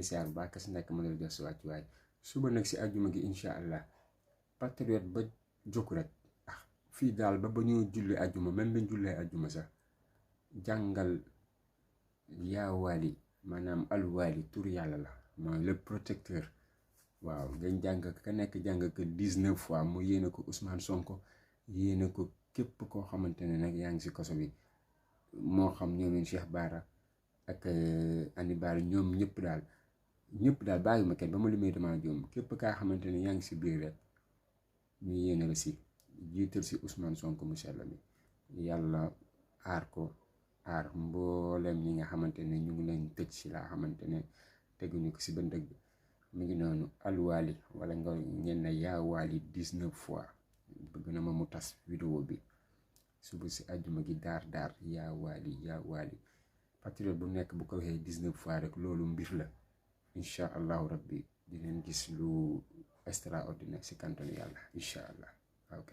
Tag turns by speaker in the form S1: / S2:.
S1: siyaar bu baax ka si nekk mën a jox si wàccuwaay suba nag si àjjuma gi incha allah patriote ba jóg rek fii daal ba ñu julli àjjuma même bi jullee àjjuma sax jàngal yaa waali maanaam alwaali tur yàlla la mooy le protecteur waaw ngañ jàng ka nekk jàng ko 19 fois mu yéene ko Ousmane Sonko yéene ko képp koo xamante ne nag yaa ngi si kaso bi moo xam ñoomeen Cheikh Bara ak Ani Bara ñoom ñëpp daal bàyyi ma kenn ba ma limee dama joom képp kaa xamante ne yaa ngi si biir rek ñu yéene la si jiital si Ousmane Sonko mu sell mi yàlla aar ko aar mboolem ñi nga xamante ne ñu ngi leen tëj si laa xamante ne teguñu ko si ba dëgg mu ngi noonu alwaali wala nga ngeen ne yaa waali 19 fois bëgg na ma mu tas vidéo bi suba si àjjuma gi daar yaa waali patriote bu nekk bu ko waxee 19 fois rek loolu mbir la incha allahu rabbi dinañ gis lu extraordinaire si kantanu yàlla incha allah ok